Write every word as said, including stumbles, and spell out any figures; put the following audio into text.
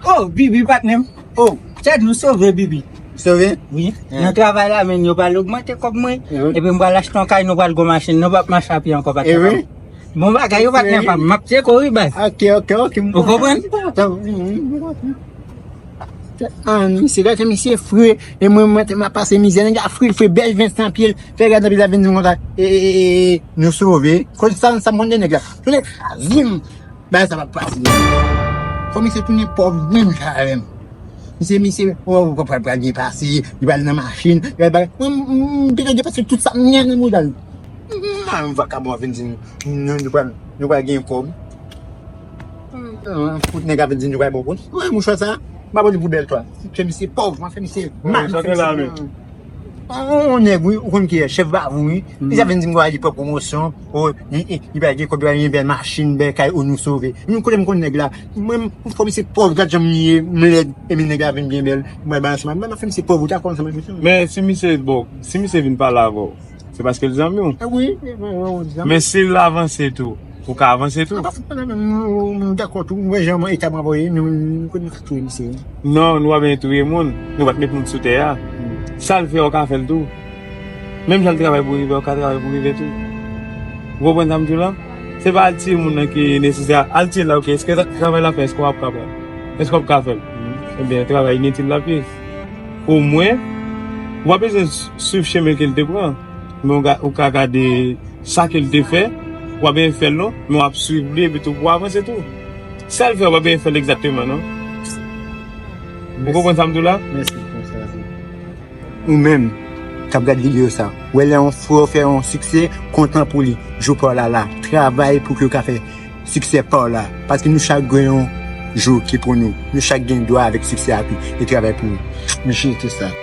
Oh, Bibi patnè m. Oh, tèt nou sove, Bibi. Sove? Wi. Nan travay la, men yo pral ogmante kòb mwen. Epi m pral achte yon kay, nou pral gwo machin. Nou p ap mache a pye ankò, patnè. Epi? Bon bagay, yo patnè pa m. M ap tcheke w, wi, baz. Ok, ok, ok. Ou konprann? Ah, misye, gade misye fre. E mwen, mwen, te m ap pase mizè. Nèg la fre, fre, bèl ven san pye l. Fè gade nan pye la vin di m konsa. E, e, e, e, nou sove. Kote sa, sa m konn de nèg la. Tout nèg kraze m. Bagay sa p ap pase. Fò misye tounen pòv menm jan avè m. Misye, misye, oh, pral, pral byen pase, li pral nan machin, li pral bagay. Mwen, m, m, m te dwe pase tout sa m gen nan mouda l. M, m, m vakabon ap vin di m, nou, nou pral, nou pral gen kòb. M, m, fout nèg ap vin di m nou pral bon kont. Mwen, mouchwa sa, m pa pran li pou bèl twa. Fè misye pòv, mwen fè misye mal. Chante la, men. On nèg, wi, ou konn ki chèf bavou, wi. Li sa vin di m kwa li pran pwomosyon. Oh, li, li, li bay gen kòb, li bay gen bèl machin, bèl kay, oh, nou sove. Men kote m konn nèg la? Mwen, m fò misye pòv, gad jan m ye, m lèd, epi nèg la vin byen bèl. Mwen bay ansanm, mwen fè misye pòv, ou dakò ansanm avèk misye? Men si misye, bon, si misye vin pale avè w, se paske l zanmi w. Ah wi, wi, wi, wi, zanmi. Men si l avanse tou, ou ka avanse tou. Ah, pa fout pwoblèm, nou, nou dakò tou, nou wè jan mwen eta mwen voye, nou, nou konn nou ka touye misye. Non, nou pa bezwen touye moun, nou pa t met moun sou tè a. Sa l fè, ou ka fè l tou. Menm jan l travay pou rive, ou ka travay pou rive tou. Ou konprann sa m di w la? Se pa al tiye moun nan ki nesesè a. Al tiye l la, ok. Èske tra-, travay la fè, èske w ap kapab? Èske w ap ka fè l? Ebyen, travay initil la pi. Omwen, ou pa bezwen s-, swiv chemen ke l te pran. Men ou ka, ou ka gade sa ke l te fè, w ap bezwen fè l non, men w ap swiv li epi tou pou w avanse tou. Sa l fè, w ap bezwen fè l egzakteman non. Ou konprann sa m di w la? Mèsi pou konsèy la. Ou menm k ap gad videyo sa, wè lè yon frè w fè yon siksè, kontan pou li. Jou pa w la la, travay pou ke w ka fè siksè pa w la. Paske nou chak gen yon jou ki pou nou. Nou chak gen dwa avèk siksè a tou e travay pou li. Mesye, se sa.